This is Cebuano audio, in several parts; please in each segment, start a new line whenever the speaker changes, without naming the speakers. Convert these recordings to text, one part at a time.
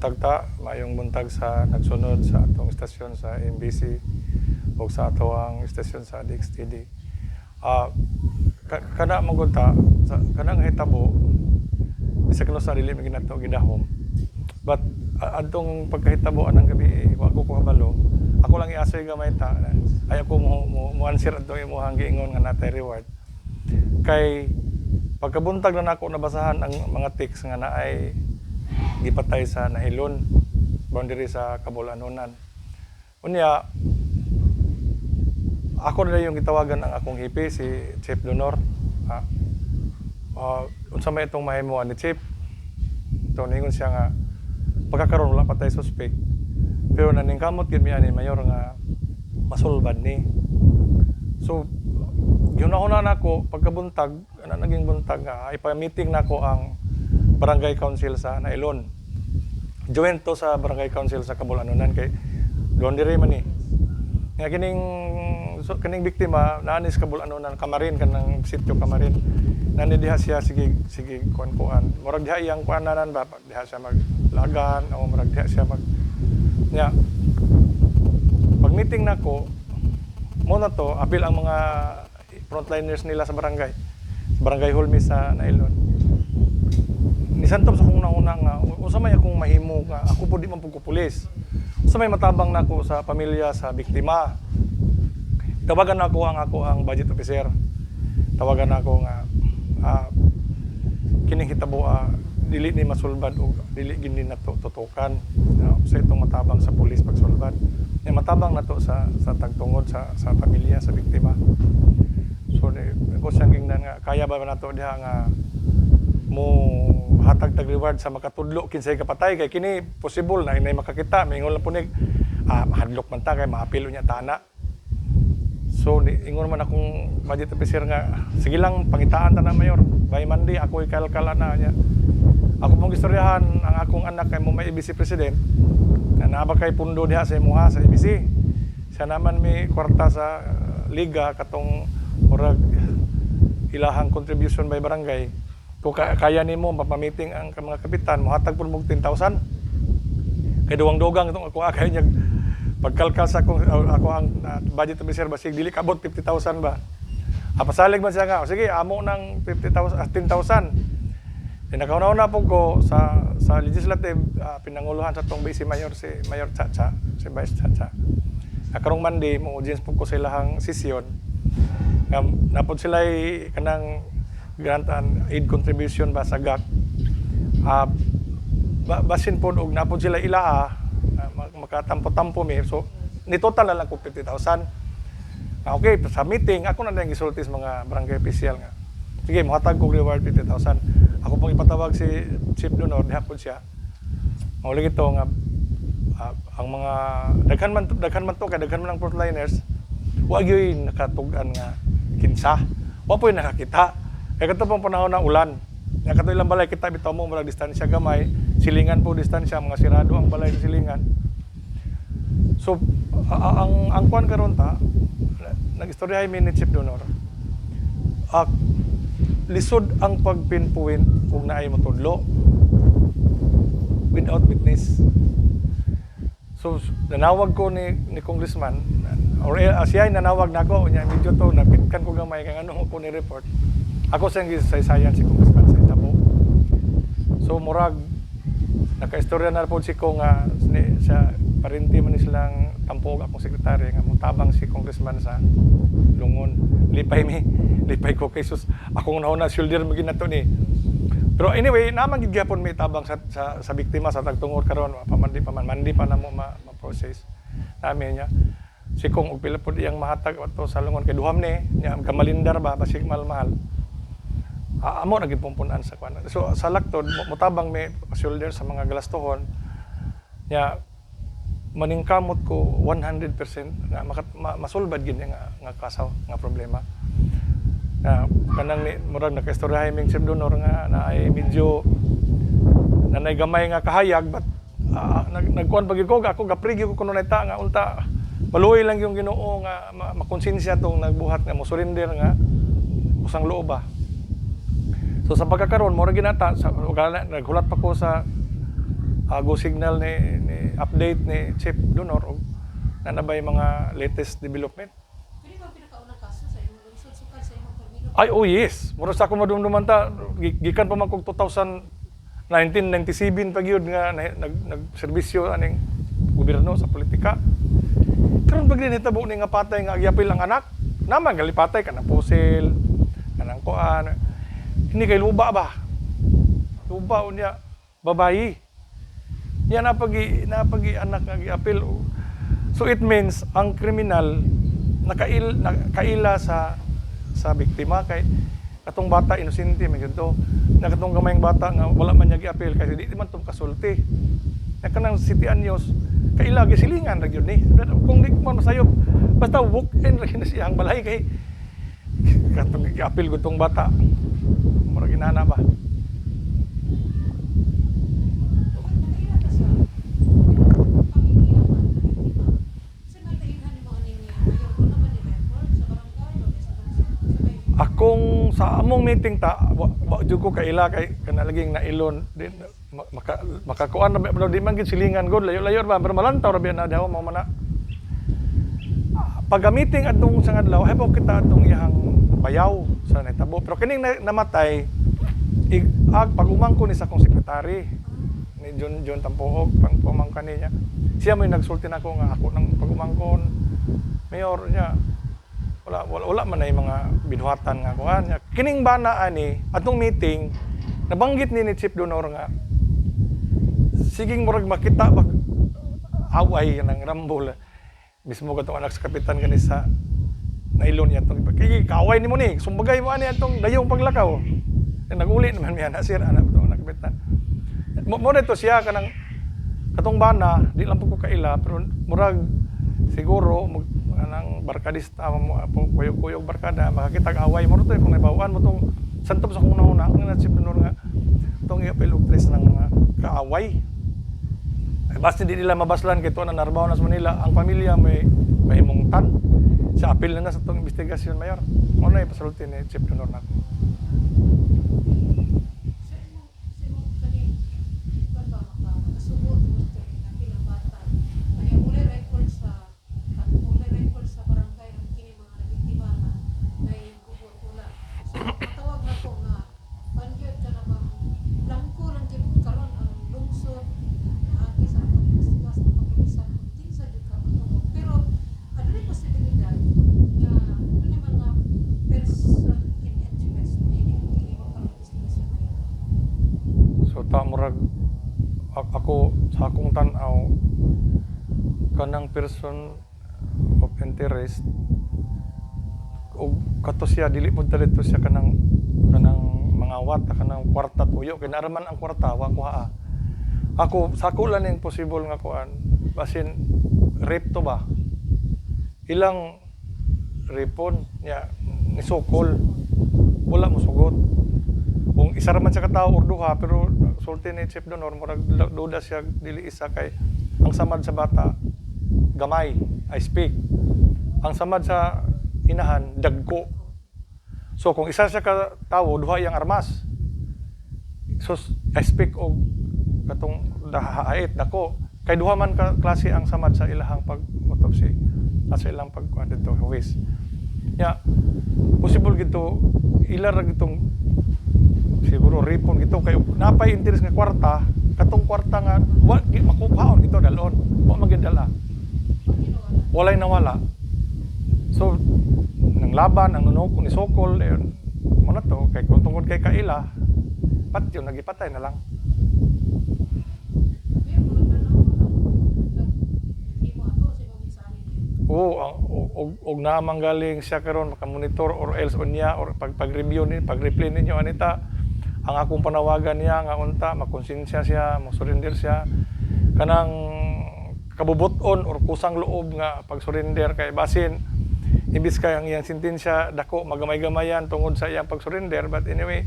buntag ta, maayong buntag sa nagsunod sa atong istasyon sa MBC ug sa atoang istasyon sa DXTD. Kana man gud ta sa kanang hitabo, bisag kuno sa dili man ginato gidahom. But adtong pagkahitabo anang gabi, wa ko kabalo. Ako lang iasoy gamay ta. Ay ako mo answer adtong imong giingon nga natay reward. Kay pagkabuntag na nako nabasahan ang mga text nga naay gipatay sa Nailon, boundary sa Kabul-Anonan. Unya, ako na yung gitawagan ang akong hepe, si Chief Donor. Unsa may itong mahimo ni Chief? Ito, ningon siya nga, pagkakaroon wala pa tay suspect. Pero naningkamot gyud mi ani mayor nga masulbad ni. So, gihuna-huna nako pagkabuntag, ana naging buntag nga ipa-meeting nako ang barangay council sa Nailon. Joint to sa barangay council sa Kabul-Anonan kay doon diri man ni. Nga kining so, kining biktima naani sa Kabul-Anonan, Kamarin, kanang sitio Kamarin. Nani diha siya sige sige kuan kuan. Murag diha iyang kuananan ba, diha siya maglagan o murag diha siya mag nya. Pag meeting nako mo na to, apil ang mga frontliners nila sa barangay. Sa barangay hall mi sa Nailon. Nisantob sa akong nauna nga unsa may akong mahimo nga ako po di man pud ko pulis. Unsa may matabang nako sa pamilya sa biktima? Tawagan nako ang ako ang budget officer. Tawagan nako nga kining hitabo, dili ni masulbad og dili gini nato tutukan. Sa itong matabang sa pulis pagsulbad. Nya matabang nato sa tagtungod sa pamilya sa biktima. So ni ko siyang gingnan nga kaya ba nato diha nga mo hatag tag reward sa makatudlo kinsay kapatay, kay kini possible na inay makakita, maingon lang punig mahadlok man ta kay maapilo niya tana. So ni ingon man akong budget officer nga sige lang, pangitaan ta na, mayor, by Monday ako ikalkala na niya. Ako pong istoryahan ang akong anak kay mo may ABC president na naa ba kay pundo diha sa imuha sa ABC. Siya naman may kwarta sa liga katong murag ilahang contribution by barangay. Kung kaya nimo mapamiting ang mga kapitan, mohatag pud mo 10,000 kay duwang dugang itong ako kay niya pagkalkal sa akong ako ang budget officer, basig dili kabot 50,000 ba. Pasalig man siya nga, "O, sige, amo ng 50,000, 10,000." Di nakauna-una po ko sa legislative, pinanguluhan sa tong vice mayor, si Mayor Chacha, si Vice Chacha. Karong Monday mo audience po ko sa ilahang sesyon. Nga napod sila kanang grant and aid contribution ba sa GAC. Basin po og napod sila ilaa, makatampo-tampo mi. So ni total na lang ko 50,000. Okay, sa meeting ako na lang gisulti sa mga barangay official nga sige, mohatag kog reward 50,000. Ako pong ipatawag si Chief Donor, diha pod siya. Mao lagi to nga ang mga daghan man to kay daghan man ang frontliners, wa gyud nakatug-an nga kinsa. Wa po'y nakakita. Kay kato pong panahon na ulan. Nga kato ilang balay kita bitaw mo murag distansya gamay, silingan po distansya, mga sirado ang balay sa silingan. So ang kuan karon ta nagistoryahay mi ni Chief Donor. Lisod ang pag-pinpoint kung naay motudlo without witness. So nanawag ko ni congressman or siya ay nanawag nako unya medyo to napitkan ko gamay kay ngano ko ni report. Ako siyang gisaysayan si congressman sa itabo. So murag nakaistorya na po si ko nga ni, sa parinti man ni silang tampo og akong sekretary nga motabang si congressman sa Lungon. Lipay mi, lipay ko kay sus akong nauna shoulder mo ginato ni. Pero anyway, naman gid gyapon may tabang sa biktima sa tagtungod karon pa man di pa man mandi pa namo ma-process namin niya. Si kung og pila pud iyang mahatag ato sa Lungon kay duham ni niya kamalindar ba, basig mahal-mahal. Amo na gid pumpunan sa kuan. So sa laktod motabang may shoulder sa mga galastohon nya maningkamot ko 100% nga masulbad gid niya nga kaso nga problema. Nga kanang ni murag nakaistoryahay ming Chief Donor nga na ay medyo nanay gamay nga kahayag, but nagkuan pag ko ako gaprigi ko kuno ta nga unta maluoy lang yung Ginoo nga makonsensya tong nagbuhat nga mo surrender nga usang loob ba. So sa pagkakaroon mo ginata sa naghulat pa ko sa go signal ni update ni Chief Donor og naa na bay mga latest development.
Pwede ba ang pinakaunang kaso sa imong lungsod sukad sa imong termino?
Ay, oh yes. Mura sa ako madumduman ta, gikan pa man kog 2000 1997 pa gyud nga nag nagserbisyo aning gobyerno sa politika. Karon pag nahitabo ni nga patay nga agyapil ang anak, naman gali patay kanang pusil, kanang kuan. Hindi kay luba ba? Luba unya babayi. Nya napagi anak nga giapil. So it means ang kriminal nakaila sa biktima kay katong bata inosente man gyud to. Na katong gamayng bata nga wala man niya giapil kasi di man to kasulti. Na kanang City Anyos kaila gisilingan ra gyud ni. Kung di man masayop, basta walk in ra gyud na siya ang balay kay katong giapil gud tong bata. Murag inana ba?
Nakaila ka sa pamilya man na biktima. Sa nalainhan nimo aning mayor ko na ba ni record sa barangay o sa lungsod? Sa may
Akong sa among meeting ta wa jud ko kaila kay kana laging nailon di makakuan ra ba, di man gid silingan gud, layo-layo ba, pero malantaw ra biya na daw mao man na. Pag meeting atong sa adlaw, habaw kita atong iyang bayaw sa nahitabo, pero kining namatay ag pag-umangko ni sa akong sekretary ni John John Tampoog. Pang pumangka niya, siya may nagsulti nako nga ako nang pag-umangkon mayor niya, wala wala, wala man ay mga binuhatan nga kuan niya. Kining bana ani atong meeting nabanggit ni Chief Donor nga siging murag makita ba away ng rambol mismo katong anak sa kapitan gani sa nailon niya atong kay kaaway nimo ni, sumbagay mo ani atong dayong paglakaw. Eh, naguli naman miya na sir anak atong anak kapitan mo nito siya kanang katong bana. Di lang po ko kaila, pero murag siguro mag anang barkadista mo po, kuyog-kuyog barkada, makakita away mo to. Kung nabawaan mo tong santop sa kung nauna ang na Chief Donor nga tong iapil og tres ng mga kaaway. Ay, basta di nila mabaslan kay tuwa na narbaw na sa Manila ang pamilya, may mahimungtan sa apil na na sa tong investigasyon mayor mo na ipasulti ni Chief Donor nako.
Sa imong kaning kuan ba makasubo tungod kay napil ang bata. Kani wala record sa barangay ang kini mga nabiktima nga nay gubo tula. So matawag na ko nga kuan gyud ka na bang blangko lang gyud karon ang lungsod agi sa pag-imbestigas ng kapulisan kung kinsa gyud ka matubo. Pero adunay posibilidad nga adunay mga person in interest meaning gihimo karon investigasyon na yun.
So ta murag ako sa akong tan-aw, kanang person of interest og kato siya dili pud dito siya kanang kanang mangawat kanang kwarta tuyo kay naa man ang kwarta wa kuha. Ako sa ako lang ning possible nga kuan, basin rape to ba, ilang ripon niya ni sukol, wala mo sugot kung isa ra man siya katawo or duha. Pero sulti ni Chief Donor, murag duda siya dili isa kay ang samad sa bata gamay, I speak, ang samad sa inahan dagko. So kung isa siya ka tawo, duha iyang armas. So I speak og katong dahait dako kay duha man ka klase ang samad sa ilahang pag autopsy at sa ilang pagkuan dito huwis ya. Possible gito ila ra gitong siguro ripon gito kay napay interest nga kwarta, katong kwarta nga wa makuhaon gito dalon, wa magidala. Walay nawala. So nang laban ang nunok ni Sokol ayun mo na to kay kung tungod kay kaila pat yun nagipatay na lang.
Pero mga tanaw mo nag-himo ato sa imong mensahe niya.
Oo, ang og naamang galing siya karon makamonitor or else unya or pag pag-review ni pag-replay ninyo anita ang akong panawagan niya nga unta makonsensya siya, mo surrender siya kanang kabubuton or kusang loob nga pag-surrender kay basin imbis kay ang iyang sentensya dako magamay-gamayan tungod sa iyang pag-surrender. But anyway,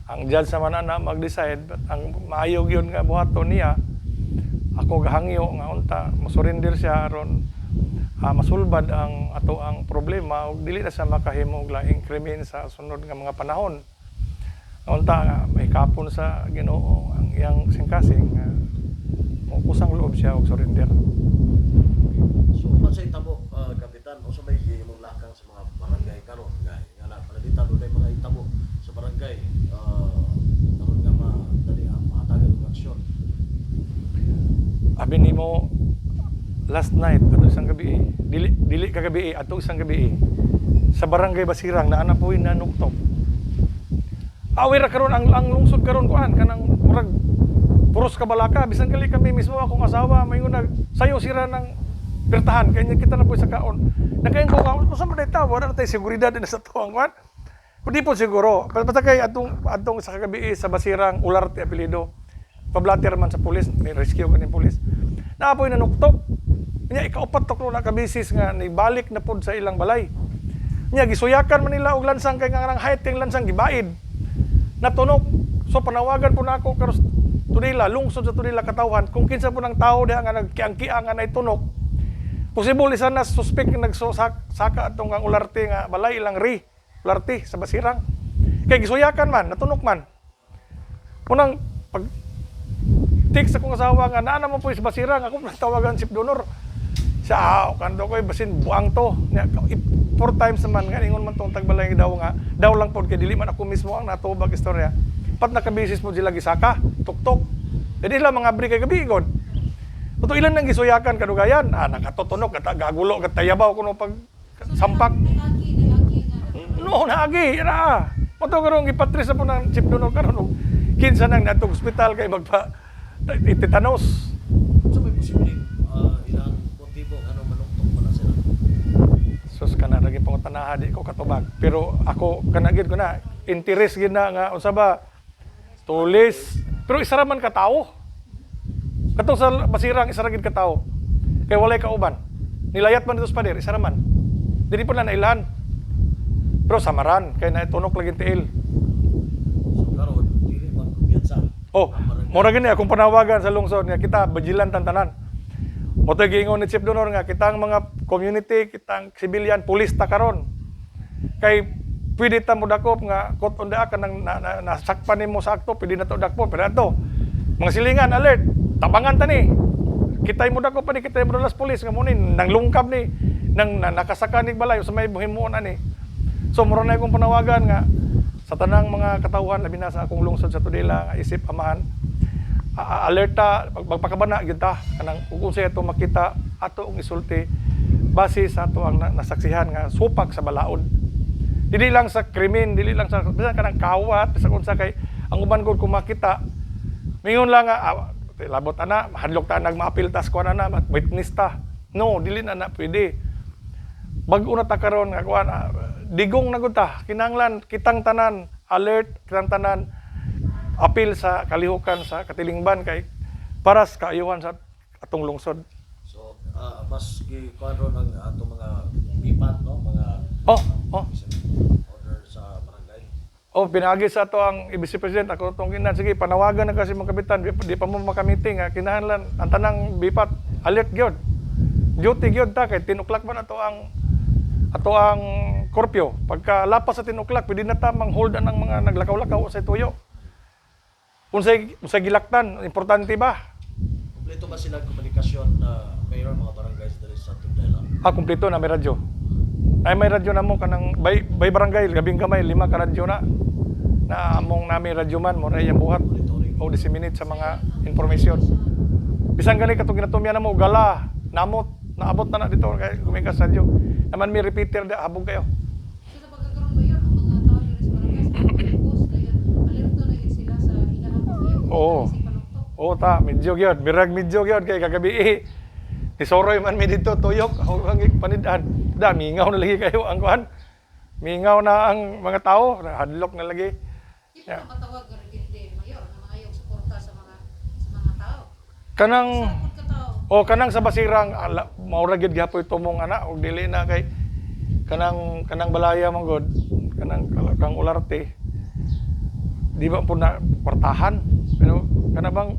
ang judge naman ana mag-decide, but ang maayo gyud nga buhaton niya, ako gahangyo nga unta mo-surrender siya aron masulbad ang ato ang problema ug dili na siya makahimo og laing krimen sa sunod nga mga panahon. Nga unta nga mahikapon sa Ginoo ang iyang singkasing nga Nag-move siya og surrender.
So man sa itabo, kapitan, unsa may imong lakang sa mga barangay karon nga nga na panalitan dunay mga itabo sa barangay karon nga madali ang mahatagan og aksyon?
Abi nimo, last night, ato isang gabi, dili dili kagabi, ato isang gabi, sa Barangay Basirang naa na po'y nanuktok. Awi ra karon ang lungsod karon, kuan, kanang murag puros kabalaka. Bisan gali kami mismo, akong asawa maingon nag sayo sira ng pirtahan kay kita na po sa kaon. Nakain ko kaon, unsa man ta, wala na tay seguridad na sa tuang kuan. Di po siguro. Pero basta kay atong atong sa kagabi sa Basirang, Ularte apelyido. Pablater man sa pulis, ni rescue ko ni pulis. Naapoy nanuktok. Nya ikaupat to na kabisis nga nibalik na pod sa ilang balay. Nya gisuyakan man nila og lansang kay nga nang height kay lansang gibaid. Natunok. So panawagan po na ako karos Tudela, lungsod sa Tudela, katawhan, kung kinsa po ng tao diha nga nagkiang-kiang nga tunok. Posible isa na suspect nga nagsusaka atong ang Ularte nga balay, ilang ri Ularte sa Basirang. Kay gisuyakan man, natunok man. Unang pag text akong asawa nga naa naman po sa Basirang, ako tawagan si Donor. Siya, ah, kando ko basin buang to. Nya, four times naman nga ingon man tong tagbalay daw nga daw lang pod kay dili man ako mismo ang natubag istorya. Pat nakabisis po sila gisaka, tuktok. Dili lang mga abri kay gabi god. Ato ilan nang gisuyakan kadugayan, ah, nakatutunok, kata gagulo, katayabaw kuno pag sampak.
Naagi nga.
No, naagi, ra. Moto karon gipatris na po ng chief donor karon og kinsa nang natong ospital kay magpa tetanos.
Unsa may posibleng ilang motibo ngano manuktok man na sila?
Sus, kana lagi pangutanaha, di ko katubag. Pero ako kana gid ko na interest gid na nga unsa ba tulis. Pero isa ra man ka tawo. Katong sa Basirang, isa ra gid ka tawo. Kay walay kauban. Nilayat man dito sa pader, isa ra man. Dili po na nailhan. Pero samaran kay naitunok lagi tiil.
So karon dili man kumpiyansa.
Oh,
ang barangay.
mura gini akong panawagan sa lungsod nga kita vigilant ang tanan. Motoy giingon ni Chief Donor nga kitang mga community, kitang civilian, pulis ta karon. Kay pwede ta mo dakop nga caught on the act kanang na, na, nasakpan nimo sa akto, pwede na to dakpo, pero ato mga silingan, alert, tabangan ta ni. Kitay mo dakop ani, kitay mo dalas pulis nga mo ni nang lungkab ni nang na, nakasaka ni balay sa may himuon ani. So mura na akong panawagan nga sa tanang mga katawhan, labi na sa akong lungsod sa Tudela nga isip amahan, alerta, magpakabana gyud ta kanang ug unsay ato makita, ato ang isulti base sa ato ang nasaksihan nga supak sa balaod, dili lang sa krimen, dili lang sa bisan kanang kawat, bisan unsa, kay ang uban gud kung makita mingon lang nga, ah, labot ana, hadlok ta nagmaapil tas kuan ana, witness ta. No, dili na na pwede. Bag-o na ta karon nga kuan, ah, digong na gud ta. Kinahanglan kitang tanan alert, kitang tanan apil sa kalihukan sa katilingban kay para sa kaayuhan sa atong lungsod.
So mas gikuan ron ang atong mga bipat, no, mga
Oh.
order sa barangay.
Oh, pinagi sa ato ang IBC President, ako tong ginan, sige, panawagan na kasi mga kapitan, di pa mo makamiting, ha. Kinahanglan ang tanang bipat alert gyud. Duty gyud ta kay 10 o'clock man ato ang curfew. Pagka lapas sa 10 o'clock, pwede na ta mang-hold ang mga naglakaw-lakaw sa tuyo. Unsay unsay gilaktan, importante ba?
Kompleto ba sila ang komunikasyon na mayor, mga barangays diri sa Tudela?
Ah, kumpleto na, may radyo. Ay, may radyo na mo kanang bay barangay, labing gamay, lima ka radyo na. Na among nami radyo man mo iyang buhat
Monitoring.
o disseminate sa mga information. Bisan gani katong ginatumya na mo gala, namot, naabot na na dito kay gumikas radyo. Naman may repeater da habog kayo.
So sa pagkakaroon, Mayor, ang mga tao diri sa barangay sa mga post kaya alerto na yun sila sa ilahang paglayo.
Oo.
Si panuktok.
Oo ta, medyo gyud, mirag medyo gyud kay kagabi eh. Ni Soroy man mi dito tuyok ako ang panidan. Da mingaw na lagi kayo ang kuan. Mingaw na ang mga tao, hadlok na lagi.
Di pa na matawag nga rebelde, Mayor, nga maayong suporta sa mga tao.
Kanang
Sa ka tao.
O kanang sa Basirang ala, maura gyud gihapon tumong ana og dili na kay kanang kanang balaya man god, kanang kang Ularte, di ba po na kwartahan, pero kana bang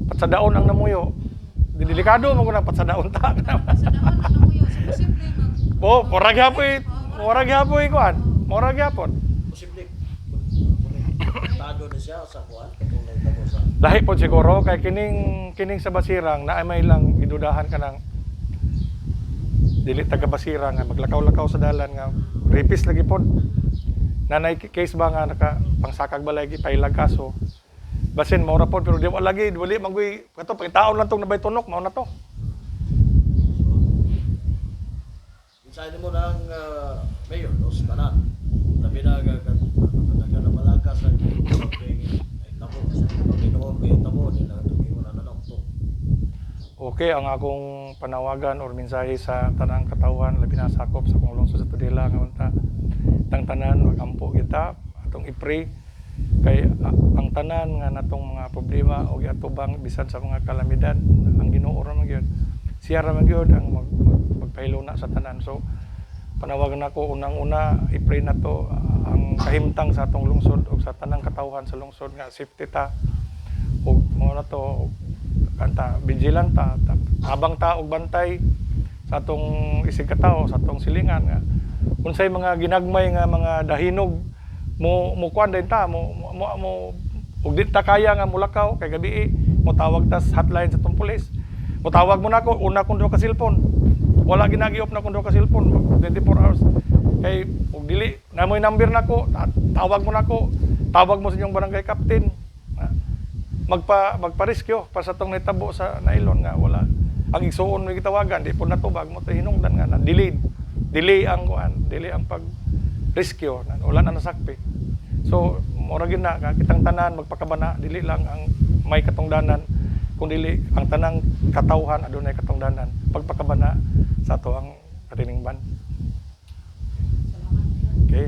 patsadaon ang namuyo, di delikado man gud ang patsadaon ta.
Sa daon ano mo yun? So posible mag
Oh, mura gyapon, mura gyapon kuan, mura gyapon.
Posible konektado na siya sa kuan katong nagtabo sa
Lahi po siguro kay kining kining sa Basirang na may lang idudahan ka ng dili taga Basirang nga maglakaw-lakaw sa dalan nga rapist lagi pod. Nanay case ba nga naka pangsakag balay gipailag kaso. Basin mao ra pod, pero di wa lagi wali man guy kato pagitaon lang tong nabay tunok mao na to.
Mensahe mo ng mayor o sa tanan. Labi na katagan na malakas ang ay tabo. Okay, noon may tabo nila itong na nanok to.
Okay, ang akong panawagan or mensahe sa tanang katawhan, labi na sakop sa akong lungsod sa Tudela nga unta tang tanan magampo kita, atong i-pray kay ang tanan nga natong mga problema o giatubang bisan sa mga kalamidad, ang Ginoo ra man gyud, siya ra man gyud ang magpahiluna sa tanan. So panawagan nako, unang-una i-pray nato ang kahimtang sa atong lungsod ug sa tanang katawhan sa lungsod nga safety ta ug mao na to, ug kanta vigilant ta, habang ta og bantay sa atong isig katao, sa atong silingan, nga unsay mga ginagmay nga mga dahinog mo mo kuan din ta mo ug di ta kaya nga mulakaw kay gabi, mo tawag ta sa hotline sa atong pulis. Mo tawag mo nako, una kong duha ka cellphone, wala ginagi-off na akong duha ka cellphone 24 hours, kay ug dili na mo'y number nako, tawag mo nako, tawag mo sa inyong barangay captain. Magpa-rescue para sa tong nitabo sa nailon nga wala ang igsuon may gitawagan, di po natubag mo to, hinungdan nga na delayed, delay ang kuan, delay ang pag rescue, wala na nasakpi. So mura gyud na nga kitang tanan magpakabana, dili lang ang may katungdanan kung dili ang tanang katawhan adunay katungdanan pagpakabana sa ato ang katiningban.
Salamat, Mayor.
Okay.